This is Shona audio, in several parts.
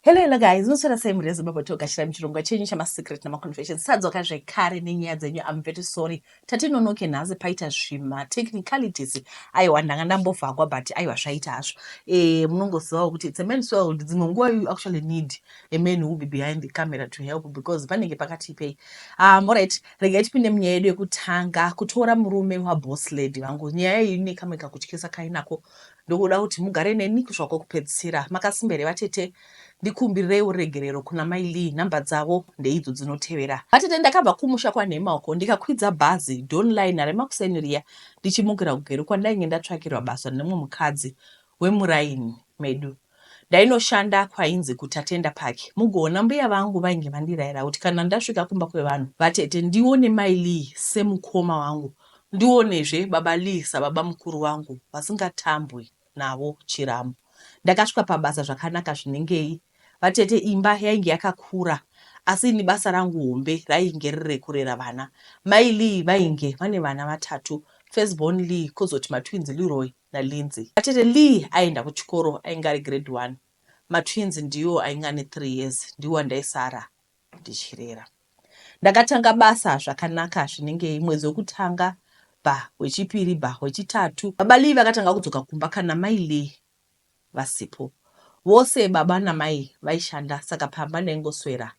Hello, hello guys, unoswera sei mhuri yeZimbabwe? Togashira muchirongwa chenyu chamasecret namaconfessions. Sadzoka zvekare nenyaya dzenyu. I'm very sorry tatinonoke nhasi, paita zvimatechnicalities. Aiwa, ndanga ndambovhagwa, but aiwa, zvaita hazvo. Munongozivawo kuti it's a man's world. Dzimwe nguva you actually need a man who will be behind the camera to help because panenge pakati pei. Alright, regai tipinde munyaya yedu yekutanga, kutora murume waboss lady vangu. Nyaya iyi ine kamwe kakutyisa kainako. Ndokuda kuti mugare neni kusvika kwekupedzisira. Makasimba here vatete? Ndikumbirireiwo ruregerero kuna Mai Lee. Nhamba dzavo ndeidzo dzinotevera. Vatete, ndakabva kumusha kwaNhema uko ndikakwidza bhazi Donline remakuseni riya ndichimukira kuGweru kwandainge ndatsvakirwa basa nemumwe mukadzi wemuraini medu. Ndainoshanda kwainzi kuTatenda Park. Mugoona mbuya vangu vainge vandirayira kuti kana ndasvika kumba kwevanhu, vatete, ndione Mai Lee semukoma wangu, ndionezve baba Lee sababa mukuru vangu vasingatambwi navo chiramu. Ndakasvika pabasa zvakanaka zvinengei. Vatete, imba yainge yakakura asi ini basa rangu hombe rainge riri rekurera vana. Mai Lee vainge vane vana vatatu, first born Lee, kozoti matwins Leroy naLindsay. Vatete, Lee aienda kuchikoro, ainge ari grade 1. Matwins ndiwo ainge ane 3 years, ndiwo andaisara ndichirera. Ndakatanga basa zvakanaka zvinengei. Mwedzi wekutanga ba, wechipiri ba, wechitatu. Baba Lee vakatanga kudzoka kumba kana Mai Lee vasipo. Vose baba namai vaishanda saka pamba ndaingoswera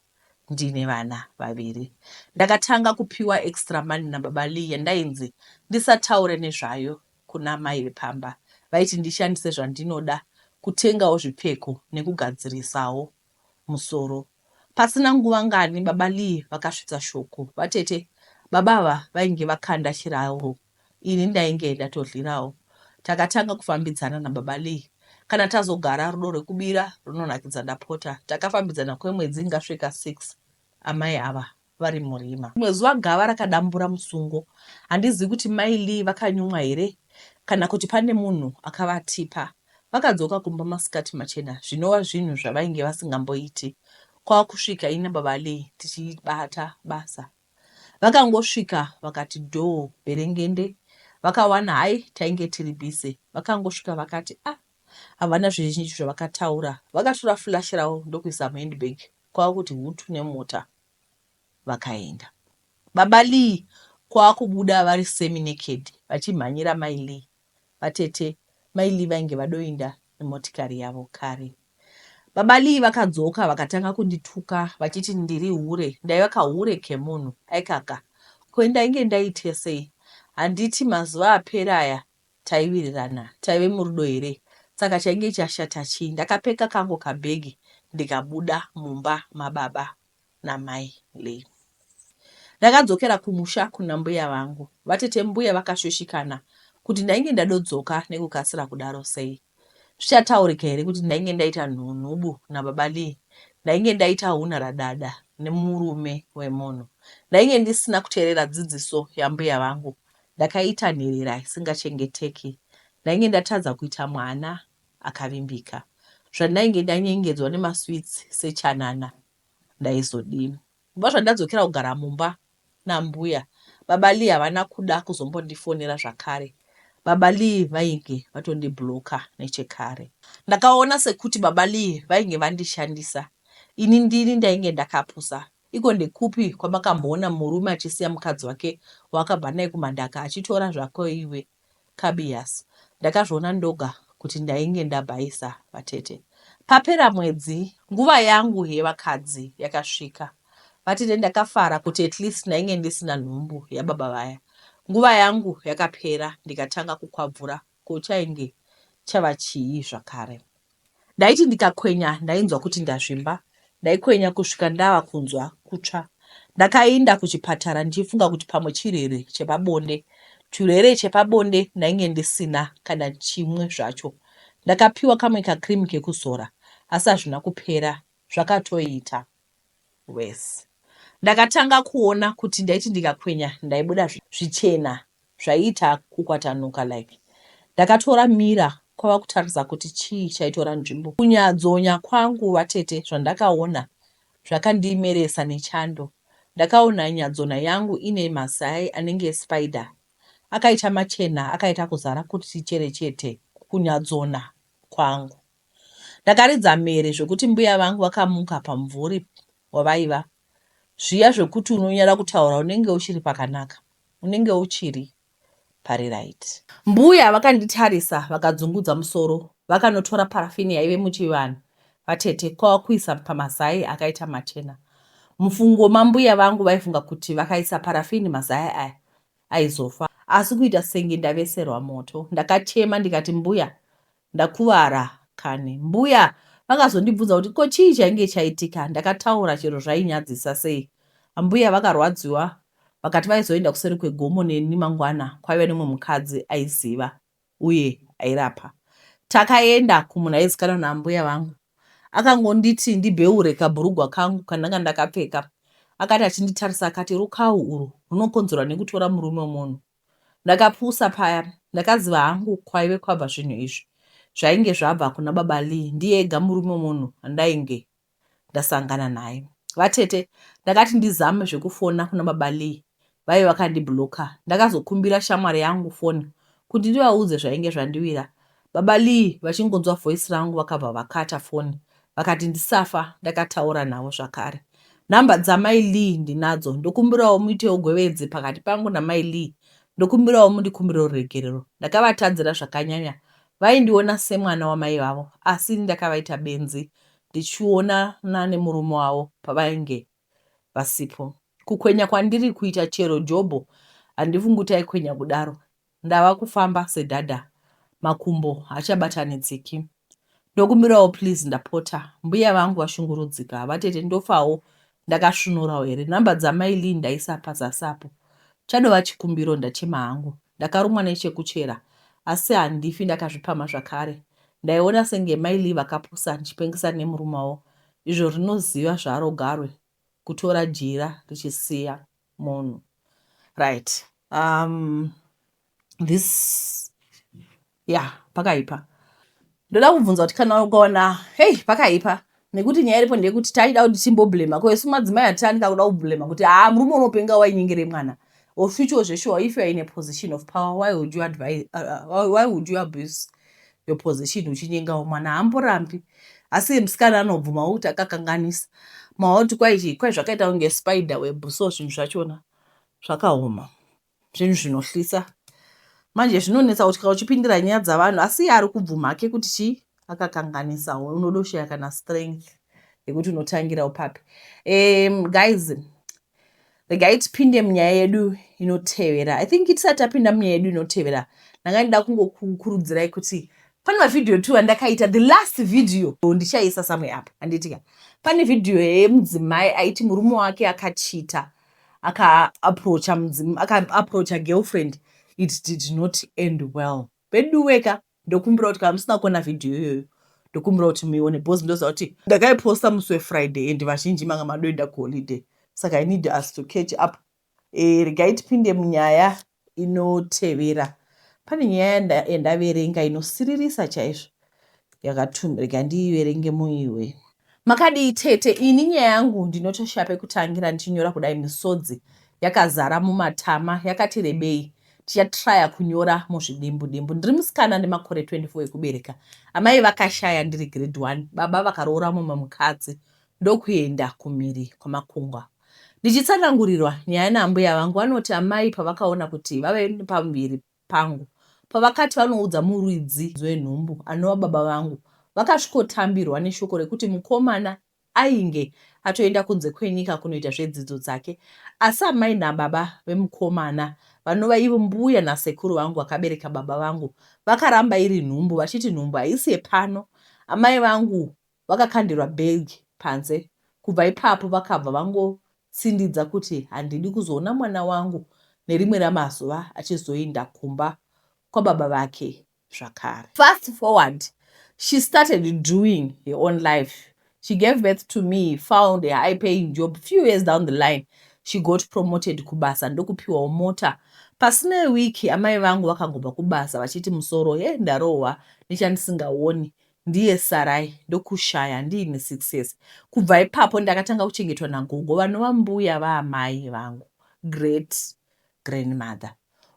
ndine vana vaviri. Ndakatanga kupiwa extra money nababa Lee yandainzi ndisataure nezvayo kuna mai vepamba. Vaiti ndishandise zvandinoda, kutengawo zvipfeko nekugadzirisawo musoro. Pasina nguva ngani baba Lee vakasvitsa shoko. Vatete, baba ava vainge vakanda chirauro ini ndainge ndatodyirawo. Takatanga kufambidzana nababa Lee. Kana tazogara, rudo rwekubira runonakidza ndapota. Takafambidzana kwemwedzi ingasvika 6 amai ava vari murima. Rimwe zuva gava rakadambura musungo. Handizivi kuti mai Lee vakanyumwa here kana kuti pane munhu akavatipa. Vakadzoka kumba masikati machena zvinova zvinhu zvavainge vasingamboiti. Kwava kusvika ini nababa Lee tichibata basa. Vakangosvika vakati dhoo bherengende. Vakawana hai tainge tiri busy. Vakangosvika vakati ah, havana zvizhinji zvavakataura. Vakatora flash ravo ndokuisa muhandbag kwava kuti hutu nemota vakaenda. Baba Lee kwava kubuda vari semi naked vachimhanyira mai Lee. Vatete, mai Lee vainge vadoinda nemotikari yavo kare. Baba Lee vakadzoka vakatanga kundituka vachiti ndiri hure. Ndaiva kahure kemunhu aikaka. Ko ndainge ndaite sei? Handiti mazuva apera aya taiwirirana, taive murudo here? Saka chainge chashata chii? Ndakapeka kangu kabhegi ndikabuda mumba mababa namai Lee. Ndakadzokera kumusha kuna mbuya vangu. Vatete mbuya vakashushikana kuti ndainge ndadodzoka nekukasira kudaro sei. Zvichataurika here kuti ndainge ndaita nhubu nababa Lee? Ndainge ndaita hunharadada nemurume wemunhu. Ndainge ndisina kuteerera dzidziso yambuya vangu. Ndakaita nherera isingachengeteki. Ndainge ndatadza kuita mwana akavimbika. Zvandainge ndanyengedzwa nemasweets sechanana ndaizodini? Kubva zvandadzokera kugara mumba nambuya, baba Lee havana kuda kuzombondifonera zvakare. Baba Lee vainge vatondiblocker nechekare. Ndakaona sekuti baba Lee vainge vandishandisa. Ini ndini ndainge ndakapusa. Iko ndekupi kwamakamboona murume achisiya mukadzi wake waakabva naye kumadhaka achitora zvako iwe Kabiyas? Ndakazviona ndoga kuti ndainge ndabhaisa vatete. Papera mwedzi, nguva yangu yevakadzi yakasvika. Vatete, ndakafara kuti at least ndainge ndisina nhumbu yababa vaya. Nguva yangu yakapera ndikatanga kukwabvura, ko chainge chava chii zvakare? Ndaiti ndikakwenya ndainzwa kuti ndazvimba. Ndaikwenya kusvika ndava kunzwa kutsva. Ndakainda kuchipatara ndichifunga kuti pamwe chirwere chepabonde. Chirwere chepabonde ndainge ndisina kana chimwe zvacho. Ndakapiwa kamwe kacream kekuzora asi hazvina kupera, zvakatoita worse. Ndakatanga kuona kuti ndaiti ndikakwenya ndaibuda zvichena zvaiita kukwatanuka like. Ndakatora mirror kwava kutarisa kuti chii chaitora nzvimbo. Kunyadzonya kwangu vatete zvandakaona zvakandimeresa nechando. Ndakaona nyadzona yangu ine mazai anenge espider akaita machena akaita kuzara kuti cherechete kunyadzona kwangu. Ndakaridza mhere zvekuti mbuya vangu vakamuka pamumvuri wavaiva. Zviya zvekuti unonyara kutaura unenge uchiri pakanaka. Unenge uchiri pari right. Mbuya vakanditarisa vakadzungudza musoro vakanotora parafini yaive muchivanhu vatete kwava kuisa pamazai akaita machena. Mufungo mambuya vangu vaifunga kuti vakaisa parafini mazai aya aizofa asi kuita senge ndaveserwa moto. Ndakachema ndikati mbuya Ndakuvara kani. Mbuya vakazondibvunza kuti ko chii chainge chaitika. Ndakataura chero zvainyadzisa sei. Ambuya vakarwadziwa vakati vaizoenda kuseri kwegomo neni mangwana kwaiva nemumwe mukadzi aiziva uye airapa. Takaenda kumunhu aizikanwa naambuya vangu. Akangonditi ndibheure kabhurugwa kangu kandanga ndakapfeka. Akati achinditarisa akati rukawu urwu runokonzerwa nekutora murume wemunhu. Ndakapusa paya ndakaziva hangu kwaive kwabva zvinhu izvi. Zvainge zvabva kuna baba Lee ndiye ega murume wemunhu andainge ndasangana naye. Vatete ndakati ndizame zvekufona kuna baba Lee vaive vakandiblocker. Ndakazokumbira shamwari yangu foni kuti ndivaudze zvainge zvandiwira. Baba Lee vachingonzwa voice rangu vakabva vakata foni vakati ndisafa ndakataura navo zvakare. Number dzamai Lee ndinadzo ndokumbirawo muitewo gwevedzi pakati pangu namai Lee ndokumbirawo mundikumbire ruregerero ndakavatadzira zvakanyanya vaindiona semwana wamai vavo asi ini ndakavaita benzi ndichionana nemurume wavo pavainge vasipo. Kukwenya kwandiri kuita chero jobho handifungi kuti aikwenya kudaro Ndava kufamba sedhadha makumbo haachabatanidziki. Ndokumbirawo please ndapota. Mbuya vangu vashungurudzika vatete ndofawo ndakasvunurawo here. Number dzamai Lee ndaisa pazasi apo. Chadova chikumbiro ndachema hangu. Ndakarumwa nechekuchera asi handifi ndakazvipamha zvakare. Ndaiona senge mai Lee vakapusa ndichipengesa nemurume wavo izvo rinoziva zvaro garwe kutora jira richisiya munhu right um, this yeah pakaipa ndoda kubvunza kuti kana ukaona hei pakaipa nekuti nyaya iripo ndeyekuti taida kuti timboblema ko isu madzimai hatitani kakuda kublema kuti haa murume unopenga wainyengere mwana oficho zveshuwa if youare in a position of power why would you advise, uh, why would you abuse your position uchinyengawo mwana haamborambi asi musikana anobvumawo kuti akakanganisa maoti kwai kwai zvakaita kunge spider web so zvinhu zvachona zvakaoma zvinhu zvinohlisa manje zvinonetsa kuti kana uchipindira nyaya dzavanhu asi iye ari kubvuma hake kuti chii akakanganisawo unodoshaya kana strength yekuti unotangirawo papi um, guys Regai tipinde munyaya yedu inotevera. I think tisati tapinda munyaya yedu inotevera, ndanga ndida kungokukurudzirai kuti pane mavhidhiyo two andakaita. The last video ndichaisa somewhere up, handiti ka? Pane vhidhiyo yemudzimai aiti murume wake akachita akaapproacha mudzim akaapproacha girlfriend it did not end well. Veduweka ndokumbira kuti kana musina kuona vhidhiyo iyoyo ndokumbira kuti muione because ndoziva kuti ndakaiposta musi wefriday and vazhinji manga madoenda kuholiday saka i need us to catch up e, regai tipinde munyaya inotevera pane nyaya yandaverenga inosiririsa chaizvo yakatum rega ndiiverenge muiwe Makadii tete ini nyaya yangu ndinotoshaya pekutangira ndichinyora kudai misodzi yakazara mumatama yakati rebei tichatraya kunyora muzvidimbu dimbu ndiri musikana nemakore 24 ekubereka amai vakashaya ndiri grade 1 baba vakaroora mumwe mukadzi ndokuenda kumhiri kwamakungwa ndichitsanangurirwa nyaya naambuya vangu vanoti amai pavakaona kuti vave nepamuviri pangu. Pavakati vanoudza muridzi wenhumbu anova baba vangu, vakasvikotambirwa neshoko rekuti mukomana ainge atoenda kunze kwenyika kunoita zvedzidzo dzake. Asi amai nababa vemukomana vanova ivo mbuya nasekuru vangu vakabereka baba vangu vakaramba iri nhumbu vachiti nhumbu haisi yepano. Amai vangu Vakakandirwa bag panze. Kubva ipapo vakabva vangotsindidza kuti handidi kuzoona mwana wangu nerimwe ramazuva achizoinda kumba kwababa vake zvakare. Fast forward, she started doing her own life. She gave birth to me, found a high paying job. Few years down the line, she got promoted kubasa ndokupiwawo mota. Pasina week amai vangu vakangobva kubasa vachiti musoro he ndarohwa nechandisingaoni Ndiye Sarai ndokushaya ndiine success. Kubva ipapo ndakatanga kuchengetwa nagogo vanova mbuya vaamai vangu, great grandmother.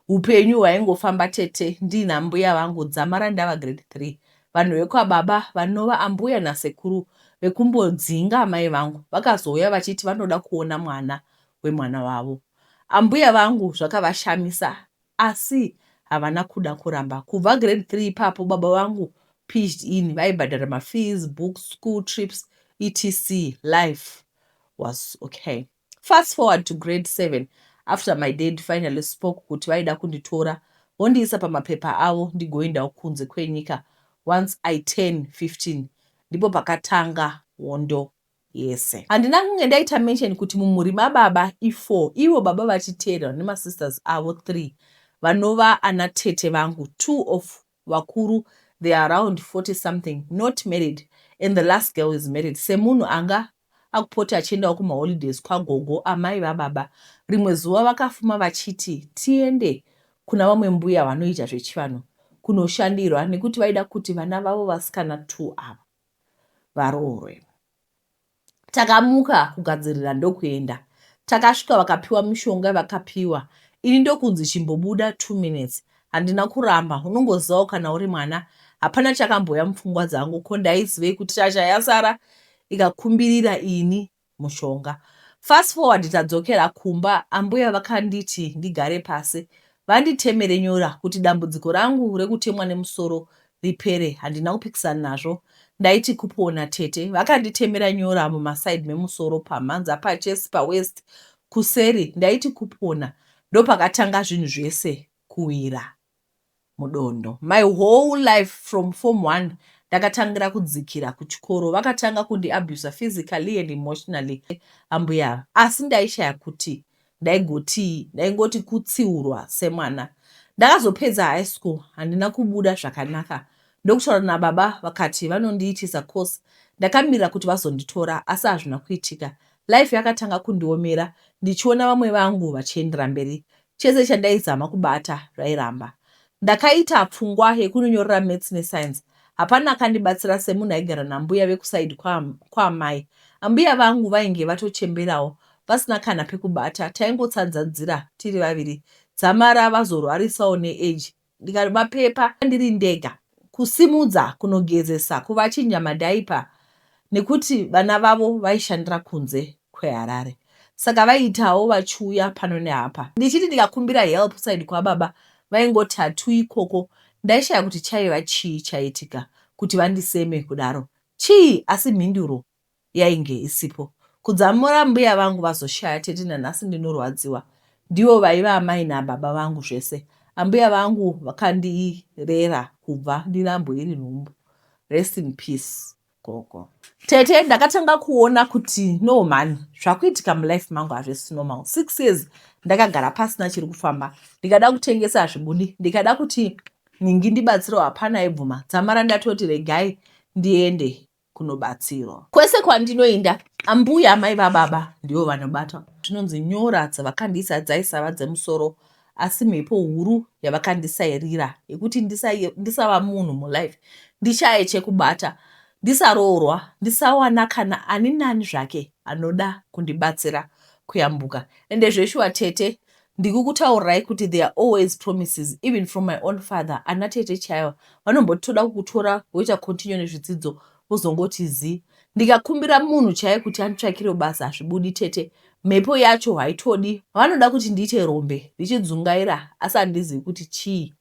Hupenyu hwaingofamba tete ndiina mbuya vangu dzamara ndava grade 3. Vanhu vekwababa vanova ambuya nasekuru vekumbodzinga amai vangu vakazouya vachiti vanoda kuona mwana wemwana wavo. Ambuya vangu zvakavashamisa asi havana kuda kuramba. Kubva grade 3 ipapo baba vangu pitched in, vaibhadhara mafees, books, school trips, etc. Life was okay. Fast forward to grade 7, after my dad finally spoke kuti vaida kunditora vondiisa pamapepa avo ndigoendawo kunze kwenyika once I turn 15, ndipo pakatanga hondo yese. Handina kunge ndaita mention kuti mumhuri mababa i4, ivo baba vachiteerwa nemasisters avo 3 vanova ana tete vangu. Two of vakuru, they are around 40 something, not married, and the last girl is married. Semunhu anga akupota achiendawo kumaholidays kwagogo amai vababa, rimwe zuva vakafuma vachiti tiende kuna vamwe mbuya vanoita zvechivanhu kunoshandirwa nekuti vaida kuti vana vavo vasikana 2 ava varoorwe. Takamuka kugadzirira ndokuenda. Takasvika vakapiwa mishonga vakapiwa, ini ndokunzi chimbobuda 2 minutes. Handina kuramba, unongozivawo kana uri mwana. Hapana chakambouya mupfungwa dzangu, ko ndaizivei kuti shasha yasara ikakumbirira ini mushonga. Fast forward, tadzokera kumba, ambuya vakanditi ndigare pasi vanditemere nyora kuti dambudziko rangu rekutemwa nemusoro ripere. Handina kupikisana nazvo, ndaiti kupona. Tete vakanditemera nyora mumaside memusoro, pamhanza, pachest, pawaist, kuseri. Ndaiti kupona. Ndopakatanga zvinhu zvese kuwira mudondo. My whole life from form 1 ndakatangira kudzikira kuchikoro. Vakatanga kundiabusa physically and emotionally ambuya, asi ndaishaya kuti ndaigotii, ndaingoti kutsiurwa semwana. Ndakazopedza high school, handina kubuda zvakanaka, ndokutaura nababa vakati vanondiitisa course. Ndakamirira kuti vazonditora, asi hazvina kuitika. Life yakatanga kundiomera ndichiona vamwe vangu vachiendera mberi. Chese chandaizama kubata zvairamba. Ndakaita pfungwa yekunonyorera maths nescience. Hapana akandibatsira semunhu aigara nambuya vekuside kwaamai. Ambuya vangu vainge vatochemberawo, vasina kana pekubata. Taingotsanzadzira tiri vaviri, dzamara vazorwarisawo neage. Ndikavapepa ndiri ndega, kusimudza, kunogezesa, kuvachinja madiaper, nekuti vana vavo vaishandira kunze kweHarare, saka vaiitawo vachiuya pano neapa. Ndichiti ndikakumbira help side kwababa, vaingoti hatu ikoko. Ndaishaya kuti chaiva chii chaitika kuti vandiseme kudaro, chii, asi mhinduro yainge isipo. Kudzamura mbuya vangu vazoshaya, tete, nanhasi ndinorwadziwa. Ndivo vaiva amai nababa vangu zvese. Ambuya vangu vakandirera kubva ndirambo iri nhumbu. Rest in peace, gogo. Tete, ndakatanga kuona kuti no man, zvakuitika mulife mangu hazvisi normal. 6 years ndakagara pasina chiri kufamba. Ndikada kutengesa hazvibudi, ndikada kuti ningi ndibatsirewo hapana aibvuma. Dzamara ndatoti regai ndiende kunobatsirwa. Kwese kwandinoenda, ambuya amai vababa ndivo vanobatwa. Zvinonzi nyora dzavakandiisa dzaisava dzemusoro, asi mhepo huru yavakandisairira yekuti ndisava munhu mulife, ndishaye chekubata, ndisaroorwa, ndisawana kana ani nani zvake anoda kundibatsira kuyambuka. Ende zveshuwa tete, ndikukutaurirai kuti there are always promises, even from my own father. Ana tete chaivo vanomboti toda kukutora voita continue nezvidzidzo, vozongoti zi. Ndikakumbira munhu chaiye kuti anditsvakirewo basa, hazvibudi tete. Mhepo yacho haitodi, vanoda kuti ndiite rombe ndichidzungaira, asi handizivi kuti chii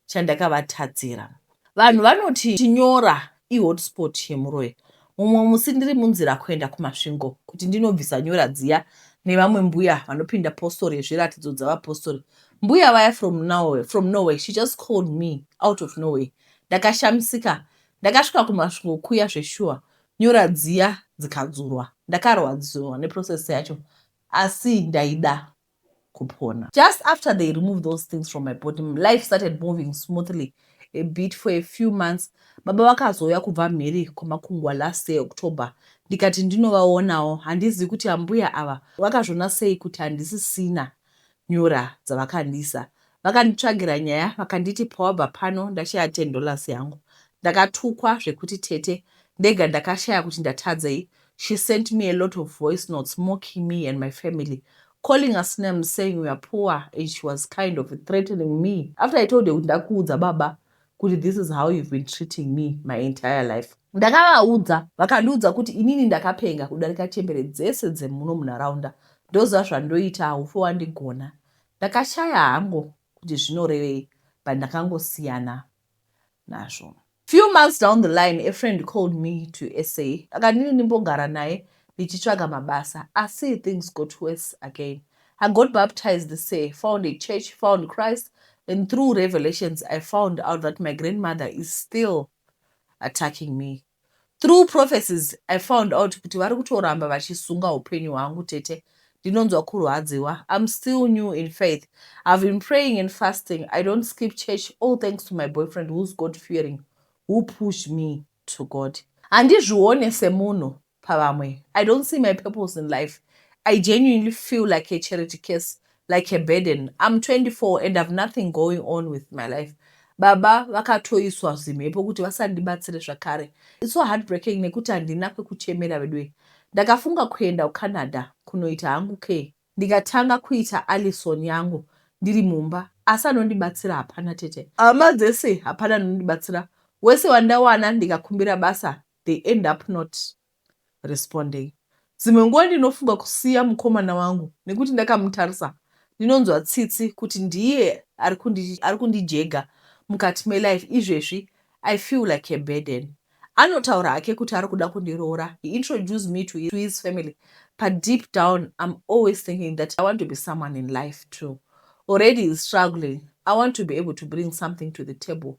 chandakavatadzira. Vanhu vanoti nyora ihotspot yemuroyi. Mumwe musi ndiri munzira kuenda kuMasvingo kuti ndinobvisa nyora dziya nevamwe mbuya vanopinda postori yezviratidzo dzavapostori, mbuya vaya from nowhere she just called me out of nowhere. Ndakashamisika. Ndakasvika kuMasvingo kuya, zveshuwa nyora dziya dzikadzurwa. Ndakarwadziwa neprocess yacho, asi ndaida kupona. Just after they removed those things from my body, life started moving smoothly a bit for a few months. Baba vakazouya kubva mhiri kwamakungwa last year October, ndikati ndinovaonawo. Handizivi kuti ambuya ava vakazviona sei kuti handisisina nyora dzavakandisa. Vakanditsvagira nyaya, vakanditi pawabva pano ndashaya $10 yangu. Ndakatukwa zvekuti tete, ndega ndakashaya kuti ndatadzei. She sent me a lot of voice notes mocking me and my family, calling us names, saying we are poor, and she was kind of threatening me after I told her kuti ndakuudza baba. Kuti this is how you've been treating me my entire life. Ndakavaudza vakandiudza kuti inini ndakapenga kudarika chembere dzese dzemuno munharaunda ndoziva zvandoita haufe wandigona. Ndakashaya hangu kuti zvinorevei but ndakangosiyana nazvo. Few months down the line a friend called me to SA akandini ndimbogara naye ndichitsvaga mabasa asi things got worse again. I got baptized this year, found a church, found Christ and through revelations I found out that my grandmother is still attacking me. Through prophecies I found out kuti vari kutoramba vachisunga upenyu hwangu tete ndinonzwa kurwadziwa. I'm still new in faith. I've been praying and fasting. I don't skip church all thanks to my boyfriend who's God fearing who pushed me to God. Handizvione semunhu pavamwe. I don't see my purpose in life. I genuinely feel like a charity case, like a burden. I'm 24 and I've nothing going on with my life. Baba vakatoiswa zimhepo kuti vasandibatsire zvakare. It's so heartbreaking nekuti handina kwekuchemera veduwe. Ndakafunga kuenda kuCanada kunoita hangu care. Ndikatanga kuita Alison yangu ndiri mumba asi anondibatsira hapana tete. Hama dzese hapana anondibatsira. Wese wandawana ndikakumbira basa they end up not responding. Dzimwe nguva ndinofunga kusiya mukomana wangu nekuti ndakamutarisa ndinonzwa tsitsi kuti ndiye ari kundijega mukati melife izvezvi I feel like a burden. Anotaura hake kuti ari kuda kundiroora. He introduced me to his family but deep down I'm always thinking that I want to be someone in life too. Already he's struggling. I want to be able to bring something to the table.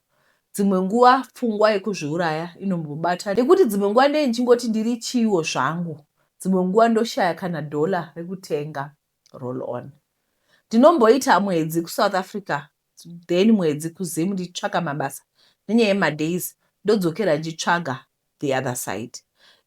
Dzimwe nguva pfungwa yekuzviuraya inombobata nekuti dzimwe nguva ndee ndichingoti ndiri chiwo zvangu. Dzimwe nguva ndoshaya kana dhola rekutenga roll on. Ndinomboita mwedzi kuSouth Africa then mwedzi kuZim ndichitsvaka mabasa nenyaya yemadays ndodzokera ndichitsvaga the other side.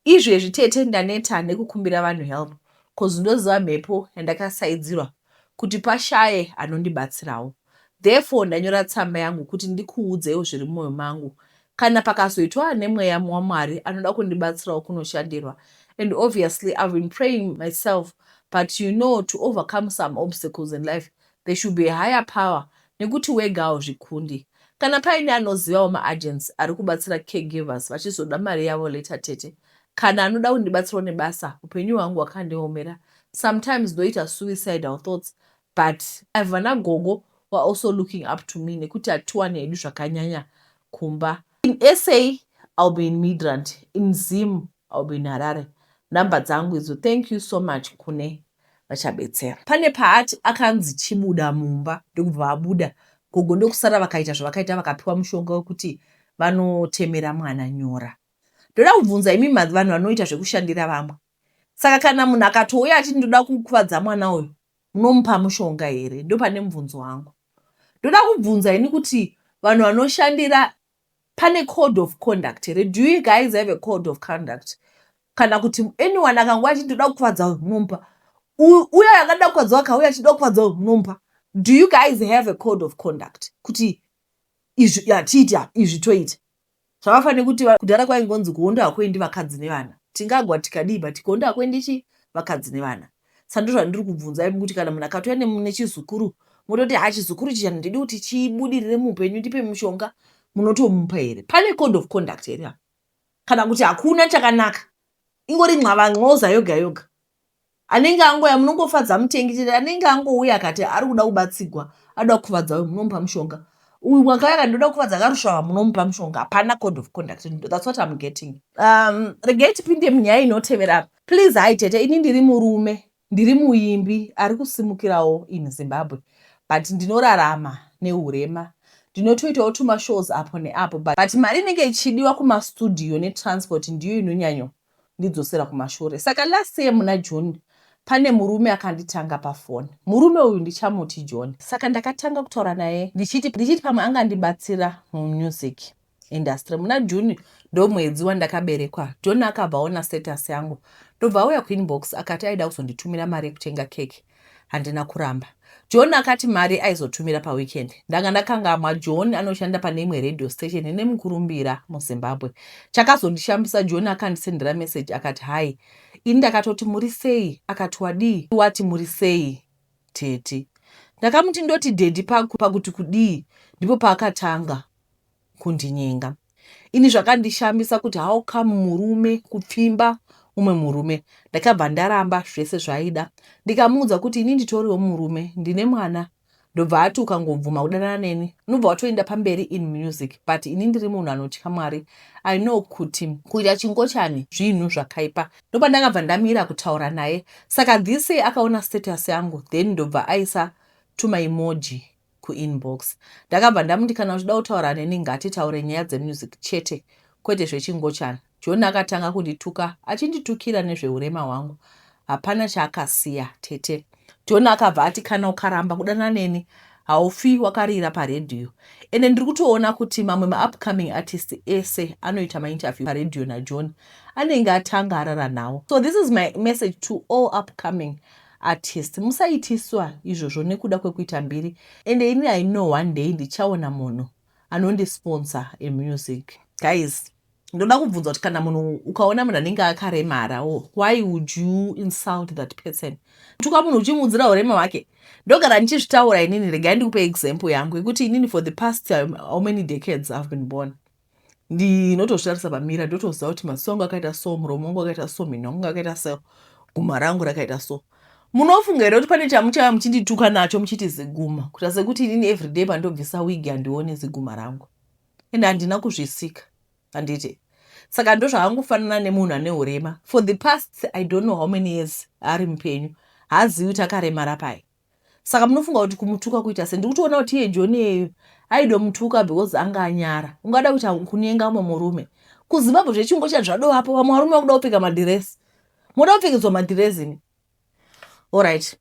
Izvezvi tete ndaneta nekukumbira vanhu help cause ndoziva mhepo yandakasaidzirwa kuti pashaye anondibatsirawo. Therefore ndanyora tsamba yangu kuti ndikuudzewo zviri mumoyo mangu. Kana pakazoitwa nemweya waMwari anoda kundibatsirawo kunoshandirwa. And obviously I've been praying myself but you know to overcome some obstacles in life there should be a higher power nekuti wega hauzvikundi. Kana paine anozivawo maagents ari kubatsira caregivers vachizoda mari yavo later tete. Kana anoda kundibatsirawo nebasa upenyu hwangu hwakandiomera. Sometimes ndoita suicidal thoughts but I've vana gogo who are also looking up to me nekuti hatiwani hedu zvakanyanya kumba. In SA I'll be in Midrand, in Zim I'll be in Harare. Number dzangu idzo. Thank you so much kune vachabetsera. Pane paati akanzi chibuda mumba ndokubva abuda gogo ndokusara vakaita zvavakaita vakapiwa mushonga wekuti vanotemera mwana nyora. Ndoda kubvunza imi vanhu vanoita zvekushandira vamwe. Saka kana munhu akatouya achiti ndoda kukuvadza mwana uyu munomupa mushonga here? Ndopane mubvunzo wangu. Ndoda kubvunza ini kuti vanhu vanoshandira pane code of conduct here? Do you guys have a code of conduct? Kana kuti anyone akangouya achiti ndoda kukuvadza uyu munomupa. Uya akada kukuvadza akauya achida kukuvadza uyu munomupa. Do you guys have a code of conduct? Kuti izvi hatiiti izvi toita. Zvakafanira kuti kudhara kwaingonzi kuhondo hakuendi vakadzi nevana. Tingagwa tikadii but kuhondo hakuendi chi vakadzi nevana. Saka ndozvandiri kubvunza imi kuti kana munhu akatouya nechizukuru mototi ha chizukuru ichi handidi kuti chibudirire muupenyu ndipe mushonga munotomupa here? Pane code of conduct here apa? Kana kuti hakuna chakanaka. Ingori nxavanxoza yoga yoga. Anenge angouya munongofadza mutengi chete anenge angouya akati ari kuda kubatsigwa anoda kukuvadza uyu munomupa mushonga. Uyu akauya akati ndoda kukuvadza karusvava munomupa mushonga. Hapana code of conduct. That's what I'm getting. Regai tipinde munyaya inotevera. Please hi tete ini ndiri murume ndiri muimbi ari kusimukirawo in Zimbabwe but ndinorarama neurema. Ndinotoitawo tumashows apo neapo but mari inenge ichidiwa kumastudio netransport ndiyo inonyanyo ndidzosera kumashure. Saka last year muna June pane murume akanditanga pafoni. Murume uyu ndichamuti John. Saka ndakatanga kutaura naye ndichiti ndichiti pamwe angandibatsira mumusic industry. Muna June ndomwedzi wandakaberekwa. John akabva aona status yangu ndobva auya kuinbox akati aida kuzonditumira mari yekutenga cake. Handina kuramba. John akati mari aizotumira paweekend. Ndanga ndakangamwa John anoshanda pane imwe radio station ine mukurumbira muZimbabwe. Chakazondishambisa John akandisendera message akati hi. Ini ndakatoti muri sei akati wadii wati muri sei tete. Ndakamuti ndoti daddy pakuti kudii ndipo paakatanga. kundinyenga. Ini zvakandishamisa kuti how come murume kupfimba umwe murume. Ndakabva ndaramba zvese zvaaida ndikamuudza kuti ini nditoriwo murume ndine mwana ndobva ati ukangobvuma kudanana neni unobva watoenda pamberi in music but ini ndiri munhu anotya Mwari I know kuti kuita chingochani zvinhu zvakaipa ndopandakabva ndamira kutaura naye saka this year akaona status yangu then ndobva aisa tumaemoji kuinbox. Ndakabva ndamuti kana uchida kutaura neni ngatitaure nyaya dzemusic chete kwete zvechingochani. John akatanga kundituka achinditukira nezveurema hwangu. Hapana chaakasiya tete. John akabva ati kana ukaramba kudanana neni haufi wakarira paredhiyo. Ende ndiri kutoona kuti mamwe maupcoming artist ese anoita mainterview paredhiyo naJohn anenge atanga arara nawo. So this is my message to all upcoming artist musaitiswa izvozvo nekuda kwekuita mbiri ende ini I know one day ndichaona munhu anondisponsor in music. Guys ndoda kubvunza kuti kana munhu ukaona munhu anenge akaremara why would you insult that person tuka munhu uchimuudzira urema hwake ndogara ndichizvitaura inini regai ndikupe example yangu yekuti inini for the past how many decades I've been born ndinotozvitarisa pamira ndotoziva kuti maziso angu akaita so muromo wangu wakaita so mhino yangu akaita so guma rangu rakaita so munofunga here kuti pane chamuchava muchindituka nacho muchiti ziguma kuita sekuti inini everyday pandobvisa wigi handione ziguma rangu ende handina kuzvisika handiti saka ndozvaangofanana nemunhu ane urema for the past I don't know how many years ari mupenyu haazivi kuti akaremara pai Saka munofunga kuti kumutuka kuita sei? Ndikutoona kuti iye John iyeyu aidomutuka because anga anyara. Ungada kuita kunyenga umwe murume. KuZimbabwe zvechingo chazvadovapo vamwe varume vakuda kupfeka madhiresi. Moda kupfekedzwa madhiresi imi. Alright.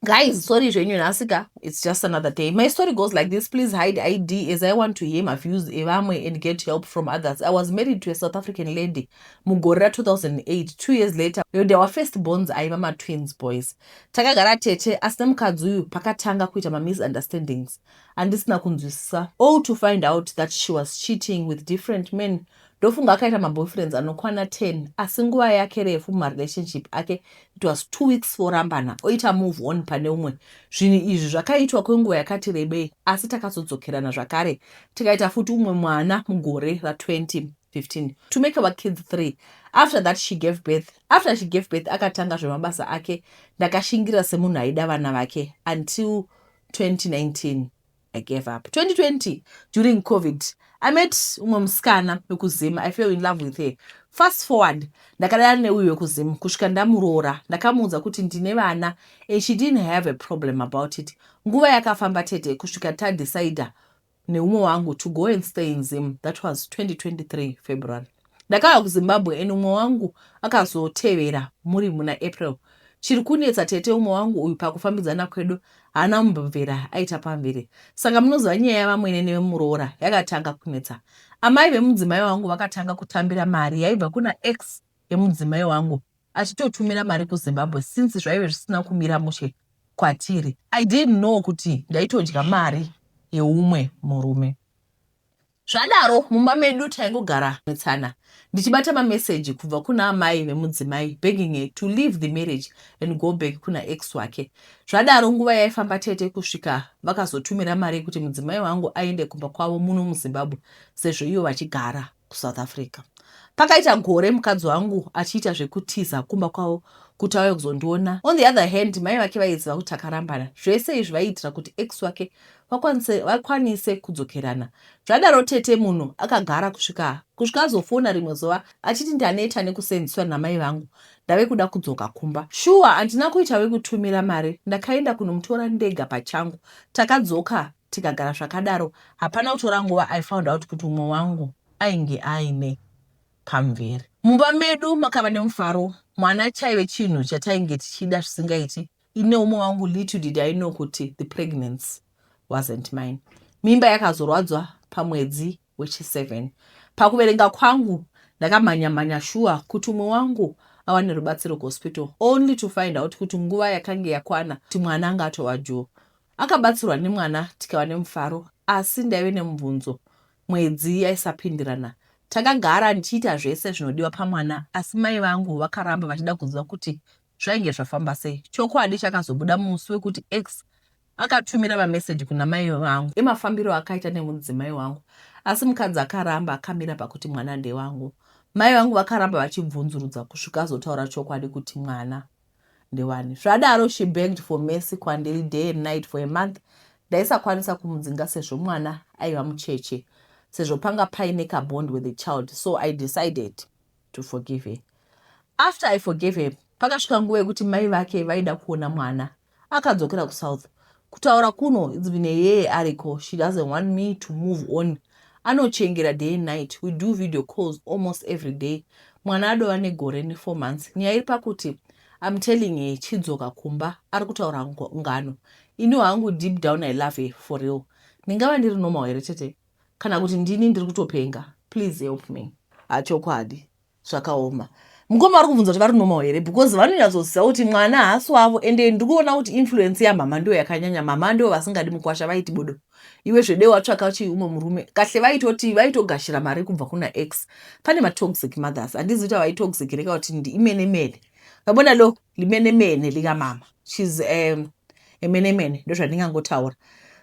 Guys, sorry zvenyu nhasi ka. It's just another day. My story goes like this. Please hide ID as I want to hear my views evamwe and get help from others. I was married to a South African lady mugore ra 2008. 2 years later, we had our first borns aiva matwins boys. Takagara tete asi nemukadzi uyu pakatanga kuita mamisunderstandings andisina kunzwisisa all to find out that she was cheating with different men. Ndofunga akaita maboyfriends anokwana 10 asi nguva yake refu mumarelationship ake it was 2 weeks vorambana oita move on pane umwe. Zvinhu izvi zvakaitwa kwenguva yakati rebei asi takazodzokerana zvakare tikaita futi umwe mwana mugore ra 20. 15 to make our kids 3. After that she gave birth. After she gave birth akatanga zvemabasa ake. Ndakashingira semunhu aida vana vake until 2019 I gave up. 2020 during COVID I met umwe musikana wekuZim. I fell in love with her. Fast forward ndakadana neuyu wekuZim kusvika ndamuroora. Ndakamuudza kuti ndine vana and she didn't have a problem about it. Nguva yakafamba tete kusvika tadecider neumwe wangu to go and stay in Zim. That was 2023 February. Ndakauya kuZimbabwe and umwe wangu akazotevera muri muna April. Chiri kunetsa tete umwe wangu uyu pakufambidzana kwedu haana kumbobvira aita pamviri. Saka munoziva nyaya yavamwene nevemuroora yakatanga kunetsa. Amai vemudzimai wangu vakatanga kutambira mari yaibva kuna ex yemudzimai wangu achitotumira mari kuZimbabwe since zvaive zvisina kumira mushe kwatiri. I didn't know kuti ndaitodya mari yeumwe murume. Zvadaro mumba medu taingogara netsana ndichibata mameseji kubva kuna amai vemudzimai begging her to leave the marriage and go back kuna ex wake. Zvadaro nguva yaifamba tete kusvika vakazotumira mari yekuti mudzimai wangu aende kumba kwavo muno muZimbabwe sezvo ivo vachigara kuSouth Africa. Pakaita gore mukadzi wangu achiita zvekutiza kumba kwavo kuti auye kuzondiona. On the other hand, mai vake vaiziva kuti takarambana. Zvese izvi vaiitira kuti ex wake vakwanise kudzokerana. Zvadaro tete munhu akagara kusvika kusvika azofona rimwe zuva achiti ndaneta nekusenziswa namai vangu ndave kuda kudzoka kumba. Shuwa handina kuita wekutumira mari ndakaenda kunomutora ndega pachangu. Takadzoka tikagara zvakadaro hapana kutora nguva I found out kuti umwe wangu ainge aine pamuviri. Mumba medu makava nemufaro mwana chaive chinhu chatainge tichida zvisingaiti ini neumwe wangu little did I know kuti the pregnancy wasn't mine. Mimba yakazorwadzwa pamwedzi wechi7. Pakuverenga kwangu ndakamhanya mhanya shuwa kuti umwe wangu awane rubatsiro kuhospital only to find out kuti nguva yakange yakwana kuti mwana anga atova due. Akabatsirwa nemwana tikava nemufaro asi ndaive nemubvunzo mwedzi yaisapindirana. Takagara ndichiita zvese zvinodiwa pamwana asi mai vangu vakaramba vachida kuziva kuti zvainge zvafamba sei. Chokwadi chakazobuda musi wekuti ex. Akatumira mameseji kuna mai vangu emafambiro akaita nemudzimai wangu asi mukadzi akaramba akamira pakuti mwana ndewangu. Mai vangu vakaramba vachibvunzurudza kusvika azotaura chokwadi kuti mwana ndewani. Zvadaro she begged for mercy kwandiri day and night for a month. Ndaisakwanisa kumudzinga sezvo mwana aiva mucheche sezvo panga paine kabond with the child so I decided to forgive her. After I forgave her pakasvika nguva yekuti mai vake vaida kuona mwana akadzokera kusouth kutaura kuno it's been a year ariko she doesn't want me to move on anochengera day and night we do video calls almost every day mwana adova negore ne4 months nyaya iri pakuti I'm telling her chidzoka kumba ari kutaura ngano ini hangu deep down I love her for real ndingava ndiri normal here tete kana kuti ndini ndiri kutopenga please help me hachokwadi Zvakaoma. Mukoma vari kubvunza kuti vari normal here because vanonyatsoziva kuti mwana haasi wavo ende ndiri kuona kuti influence yamama ndiyo yakanyanya. Mama ndivo vasingadi mukwasha vaiti bodo. Iwe zvede watsvaka chii umwe murume. Kahle vaitoti vaitogashira mari kubva kuna ex. Pane matoxic mothers. Handizivi kuti havaitoxic here kana kuti ndimenemene. Vabona lo limenemene likamama. She's um, emenemene ndozvandingangotaura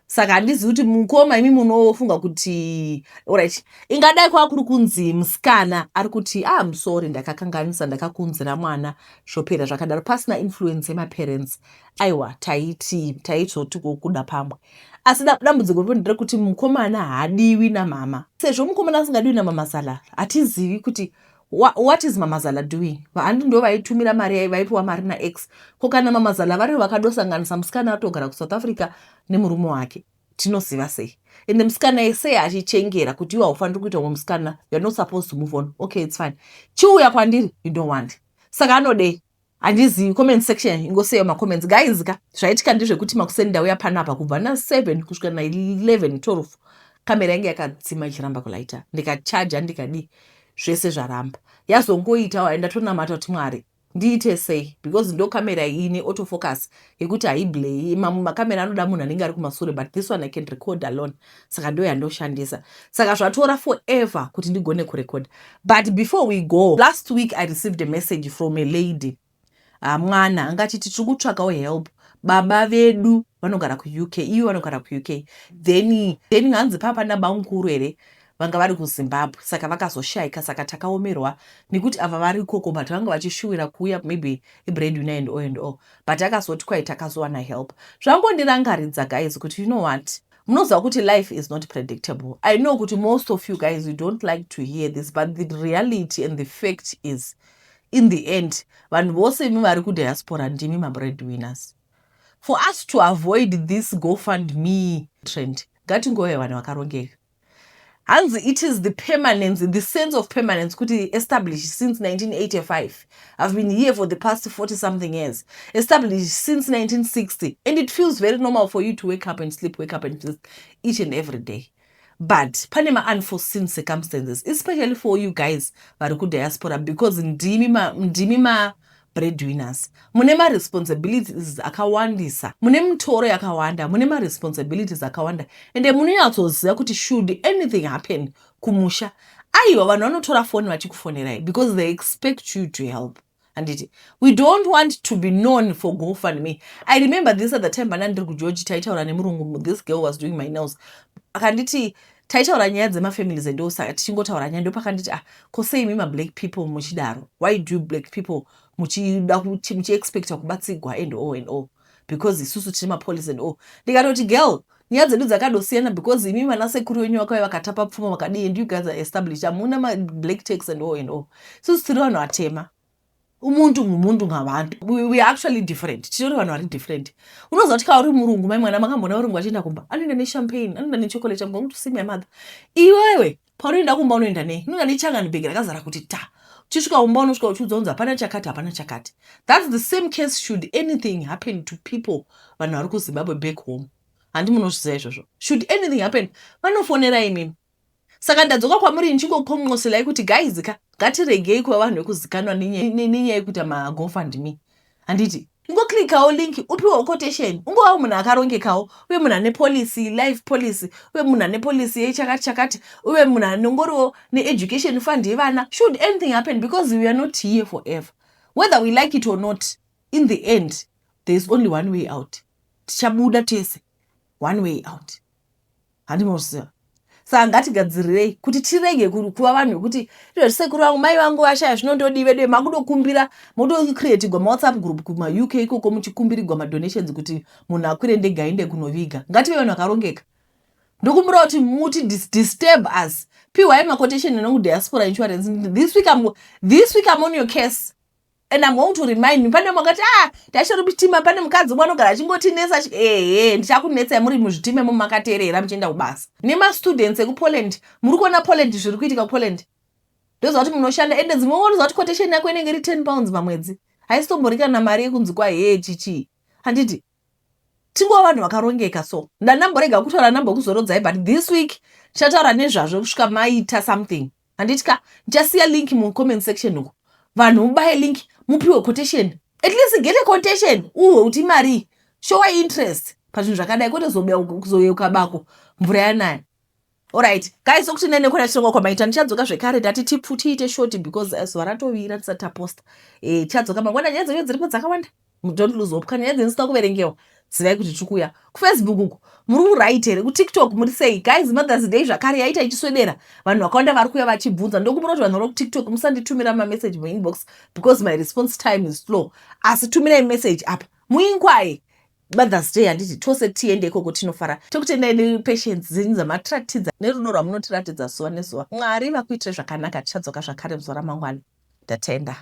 saka handizivi kuti mukoma imi munofunga kuti orit ingadai kwava kuri kunzi musikana ari kuti ah musori ndakakanganisa ndakakunzira mwana zvopera zvakadaro pasina influence yemaparents aiwa taiti taizoti kuda pamwe asi dambudziko ripo nderekuti mukomana haadiwi namama sezvo mukomana asingadiwi namamazala hatizivi kuti What is mamazala doing handi ndo vaitumira mari vaipiwa mari naex ko kana mamazala varivo vakadosanganisa musikana atogara kusouth africa nemurume wake tinoziva sei ende musikana sei achichengera kuti iwe haufaniri kuita umwe musikana youare not supposed to move on okay its fine chiuya kwandiri you don't want saka anodei Handizivi comment section ingosiyawo macomments guys ka zvaitika ndezvekuti makuseni ndauya panapa kubva na7 kusvika na11 12 kamera yange yakadzima ichiramba kulaita ndikachaja ndikadii zvese zvaramba yazongoita waenda tonamata kuti mwari ndiite sei because ndo kamera iyi ine autofocus yekuti haiblei mamwe makamera anoda munhu anenge ari kumasure but this one i can record alone saka ndo yandoshandisa saka zvatora forever kuti ndigone kurekoda but before we go last week i received a message from a lady ah, mwana anga achiti tiri kutsvakawo help baba vedu vanogara kuuk ivo vanogara kuuk then then hanzi paa pana bamukuru here vanga vari kuzimbabwe saka vakazoshaika saka takaomerwa nekuti ava vari ikoko but vanga vachishuwira kuuya maybe ibreadwinner and all and all but akazoti kwai takazowana help zvangondirangaridza guys kuti you know what munoziva kuti life is not predictable i know kuti most of you guys you don't like to hear this but the reality and the fact is in the end vanhu vose imi vari kudiaspora ndimi mabread winners for us to avoid this go fund me trend ngatingove vanhu vakarongeka Hanzi it is the permanence, the sense of permanence kuti established since 1985. I've been here for the past 40 something years. Established since 1960. And it feels very normal for you to wake up and sleep, wake up and sleep each and every day. But pane ma-unforeseen circumstances, especially for you guys vari kudiaspora because ndimi ma, ndimi ma breadwinners mune maresponsibilities akawandisa mune mitoro yakawanda mune maresponsibilities akawanda ende munonyatsoziva kuti should anything happen kumusha aiwa vanhu vanotora foni vachikufonerai because they expect you to help handiti we don't want to be known for gofund me i remember this at the time pana ndiri kugeorge taitaura nemurungu this girl was doing my nails akanditi taitaura nyaya dzemafamilies and saka tichingotaura nyaya ndopakanditi ah ko sei imi mablack people muchidaro why do black people muchida muchiexpecta kubatsigwa and all and all because isusu tine mapolicy and all ndikatoti girl nyaya dzedu dzakadosiyana because imi vanasekuru venyu vakauya vakatapa pfuma vakadii and you guys are established hamuna mablack tax and all and all isusu tiri vanhu vatema umuntu ngumuntu ngabantu we, we are actually different titori vanhu vari different unoziva kuti kana uri murungu mai mwana makamboona varungu vachienda kumba anoenda nechampagne anoenda nechocolate I'm going to see my mother iwewe paunoenda kumba unoenda nei unoenda nechangani bhegi rakazara kuti ta uchisvika kumba unosvika uchiudza unzi hapana chakati hapana chakati that's the same case should anything happen to people vanhu vari kuzimbabwe back home handi munozviziva izvozvo should anything happen vanofonera imimi Saka ndadzoka kwamuri ndichingokonxoselai kuti guys ka ngatiregei kuva vanhu vekuzikanwa nenyaya yekuita magofundme handiti ingoclickawo link upiwewo quotation ungovawo munhu akarongekawo uye munhu ane policy life policy uye munhu ane policy yechakati chakati uye munhu anongoriwo needucation fund yevana should anything happen because we are not here forever whether we like it or not in the end there is only one way out. Tichabuda tese one way out. Handimozviziva. Saka ngatigadzirirei kuti tirege kuva vanhu vekuti izvo sekuru vangu mai vangu vashaya zvinondodii vedu makudokumbira motocreatigwa mawhatsapp group kumauk ikoko muchikumbirigwa madonations kuti munhu akwire ndege aende kunoviga. Ngative vanhu vakarongeka. Ndokumbira kuti muti disturb us. Pihwai maquotation enokudiaspora insurance. This week I'm, this week I'm on your case. And I'm going to remind you. Pane makati ah tachiri muchitima pane mukadzi umwe anogara achingotinetsa ehe ndichakunetsai muri muzvitima imo makateerera muchienda kubasa. Nemastudents ekuPoland muri kuona Poland zviri kuitika kuPoland. Ndoziva kuti munoshanda ende dzimwe nguva unoziva kuti quotation yako inenge iri 10 pounds pamwedzi. Haisitombori kana mari yekunzi kwa hee chichii. Handiti? Tingova vanhu vakarongeka so. Ndandamborega kutaura ndambokuzorodzai but this week tichataura nezvazvo kusvika maita something. Handiti ka? Ndichasiya link mucomment section uko. Vanhu mubaye link mupiwe quotation. At least get a quotation uhwe kuti imarii. Show interest pazvinhu zvakadai kwete kuzoyeuka bako mvura yanaya. Alright, guys, sokuti nene kuna chirongwa kwamaita ndichadzoka zvekare ndati tipfu tiite short because eh, zuva ratovira tisati taposta. Eh, tichadzoka mangwana nyaya dzenyu dziripo dzakawanda. Don't lose hope. Kana nyaya dzenyu dzisina kuverengewa, zivai kuti tiri kuuya. KuFacebook uku muri kuright here? KuTikTok muri sei? Guys, Mother's Day zvakare yaita ichiswedera. Vanhu vakawanda vari kuuya vachibvunza. Ndokumbira kuti vanhu vari kuTikTok musanditumira mamessage muinbox because my response time is slow. Asi tumirai message apa. Muinquire. Mother's Day handiti tose tiende ikoko tinofara. Tokutendai nepatience dzenyu dzamatiratidza nerudo rwamunotiratidza zuva nezuva. Mwari vakuitire zvakanaka. Tichadzoka zvakare muzuva ramangwana. Ndatenda.